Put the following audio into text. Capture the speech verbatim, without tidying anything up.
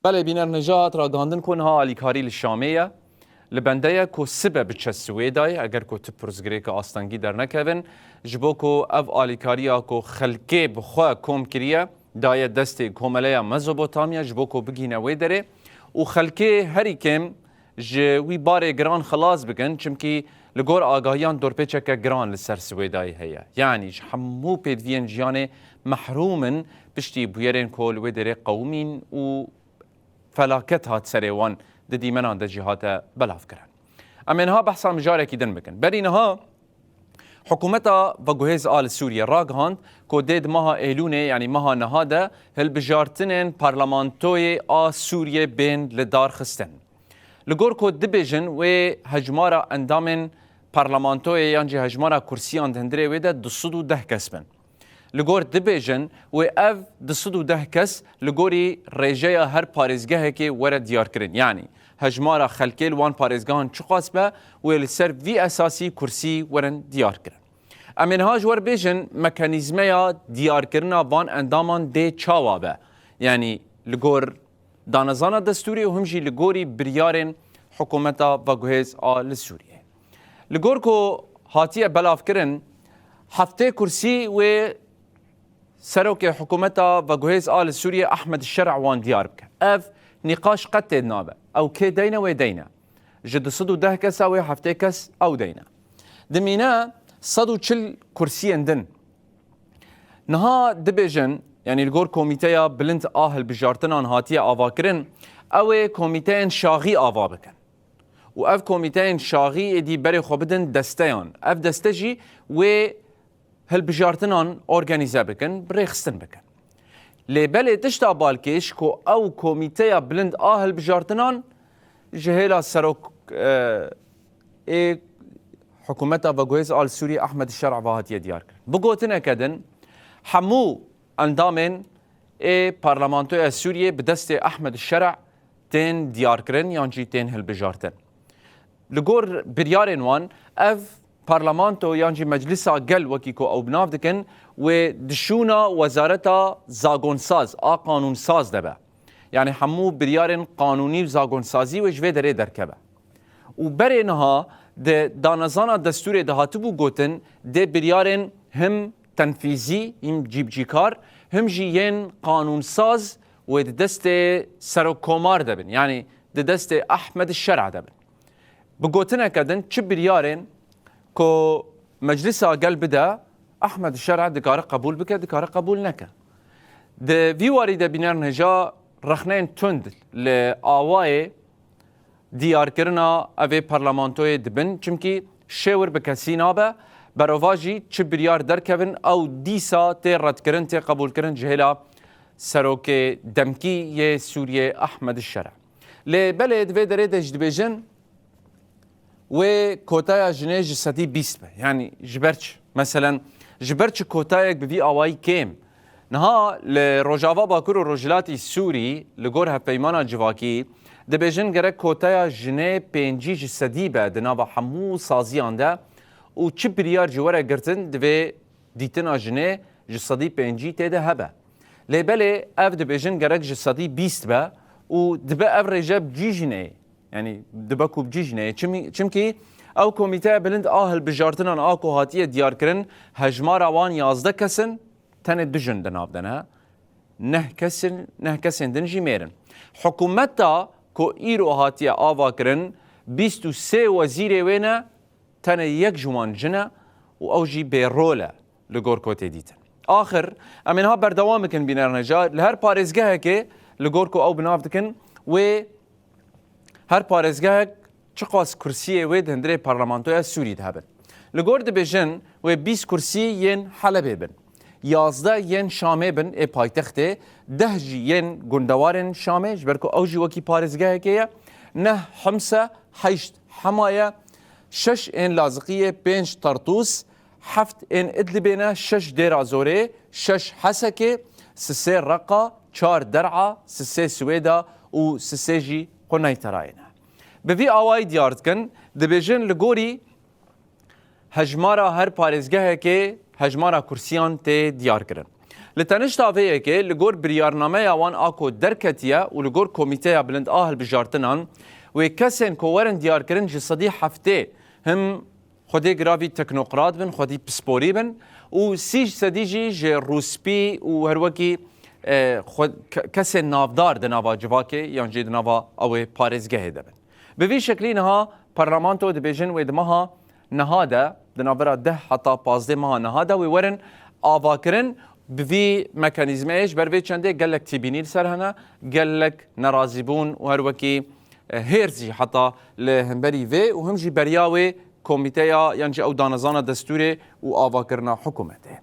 Belê, bîner neja hat ragihandin ku niha alîkarî li Şamê ye. Li bende ye ku sibe biçe Swêdayê, eger ku tu pirsgirêka astengî dernekevin, ji bo ku ev alîkariya ku xelkê bi xwe kom kiriye, daye destê Komeleya Mezopotamya ji bo ku bigihîne wê derê û xelkê herî kêm ji wî barê giran xilas bikin, çimkî li gor agahiyan dorpêçeke giran li ser Swêdayê heye. Yanî ji hemû pêdiviyên jiyanê mehrûm in, piştî bûyerên ku li wê derê qewimîn û felaket hat serê wan, di dîmenan de jî hate belavkirin. Em ê niha behsa mijarekî din bikin. Berî niha Hikûmeta veguhêz a li Sûriyê ragihand ku dê di meha Êlûnê, yanî meha niha de, hilbijartinên parlamentoyê a Sûriyê bên li dar xistin. Li gor ku dibêjin wê hejmara endamên parlamentoyê yan jî hejmara kursiyan di hundirê wê de du sed û deh kes bin. Li gor dibêjin wê ev du sed û deh kes li gorî rêjeya her parêzgehekê were diyarkirin. Yanî hejmara xelkê li wan parêzgehan çiqas be, wê li ser vî esasî kursî werin diyarkirin. Em ê niha ji we re bêjin mekanîzmeya diyarkirina van endaman dê çawa be. Yanî li gor danezana destûrê û him jî li gorî biryarên hikûmeta veguhêz a li Sûriyê. Li gor ku hatiye belavkirin, heftê kursî wê serokê hikûmeta veguhêz a li Sûriyê Ehmed Şer'a wan diyar bike. Ev nîqaş qet tê nabe. Ew kê deyne wê deyne. Ji du sed û deh kesa wê heftê kes ew deyne. Dimîne sed û çil kursiyên din. Niha dibêjin, yanî li gor Komîteya Bilind a Hilbijartinan hatiye avakirin, ew ê komîteyên şaxî ava bikin. Û ev komîteyên şaxî êdî berê xwe bidin desteyan. Ev deste jî wê hilbijartinan organîze bikin, bi rêxistin bikin. Lê belê tişta balkêş ku ew Komîteya Bilind a Hilbijartinan ji hêla serok, e, ê hikûmeta veguhêz a li Sûriyê Ehmed Şer'a ve hatiye diyar kirin. Bi gotineke din, hemû endamên ê parlamentoya Sûriyê bi destê Ehmed Şer'a tên diyarkirin yan jî tên hilbijartin. Li gor biryarên wan, ev parlamento yan jî Meclisa Gel, wekî ku ew bi nav dikin, wê di şûna Wezareta Zagonsaz a Qanûnsaz de be. Yanî hemû biryarên qanûnî û zagonsazî wê ji vê derê derkeve. Û berê niha di danezana destûrê de hatibû gotin, dê biryarên him tenfîzî, him cîbicîkar, him jî yên qanûnsaz wê di destê serokkomar de bin, yanî di destê Ehmed Şer'a de bin. Bi gotineke din, çi biryarên ku Meclisa Gel bide, Ehmed Şer'a dikare qebûl bike, dikare qebûl neke. Di vî warî de bîner nêja rexneyên tund li awayê diyarkirina evê parlamentoyê dibin, çimkî şêwir bi kesî nabe, berovajî çi biryar derkevin, ew dîsa tê redkirin, tê qebûlkirin ji hêla serokê demkî yê Sûriyê Ehmed Şer'a. Lê belê di vê derê de jî dibêjin, wê kotaya jinê ji sedî bîst be. Yanî ji ber çi? Meselen, ji ber çi kotayek bi vî awayî kêm? Niha li Rojava Bakur û Rojhilatî Sûrî, li gor hevpeymana civakî, dibêjin gerek kotaya jinê pêncî ji sedî be di nava hemû saziyan de û çi biryar jî were girtin, divê dîtina jinê ji sedî pêncî tê de hebe. Lê belê ev dibêjin gerek ji sedî bîst be û dibe ev rêje bi cî jinê, yanî dibe ku bi cî jinê. Çimî-, çimkî ew Komîteya Bilind a Hilbijartinan a ku hatiye diyarkirin, hejmara wan yazdeh kes in, tenê du jin di nav de ne. Neh kes in, neh kesên din jî mêr in. Hikûmeta ku îro hatiye avakirin, bîst û sê wezîrê wê ne, tenê yek ji wan jin e û ew jî bêrol e li gor ku tê dîtin. Axir, em ê niha berdewam bikin bînerneja. Li her parêzgehekê, li gor ku ew bi nav dikin, wê her parêzgehek çiqas kursiyê wê di hundirê parlamentoya Sûrî de hebin. Li gor dibêjin, wê bîst kursî yên Helebê bin. Yazdeh yên Şamê bin, ê paytextê, deh jî yên gundewarên Şamê, ji ber ku ew jî wekî parêzgehekê ye, neh Himse, heşt Hema ye, şeş ên Laziqiyê, pênc Tartûs, heft ên Idlibê ne, şeş Dêra Zorê, şeş Hesekê, sisê Reqa, çar Der'a, sisê Swêda û sisê jî Quneyterayê ne. Bi vî awayî diyar dikin, dibêjin li gorî hejmara her parêzgehekê hejmara kursiyan tê diyar kirin. Li tenişta vê yekê li gor biryarnameya wan a ku derketiye û li gor Komîteya Bilind a Hilbijartinan, wê kesên ku werin diyarkirin ji sedî heftê him xwedê giravî teknokrat bin, xwedî pisporî bin û sî sedî jî ji rûspî û her wekî, e, xwe-, ke-, kesên navdar di nava civakê yan jî di nava ew ê parêzgehê de bin. Bi vî şeklî niha parlamento dibêjin wê di meha niha de, di navbera deh heta pazdeh meha niha de wê werin avakirin. Bi vî mekanîzmeyê ji ber vê çendê gelek têbînî li ser hene, gelek nerazîbûn û her wekî, e, hêrs jî heta li hemberî vê û him jî beriya wê komîteya yan jî ew danezana destûrê û avakirina hikûmetê.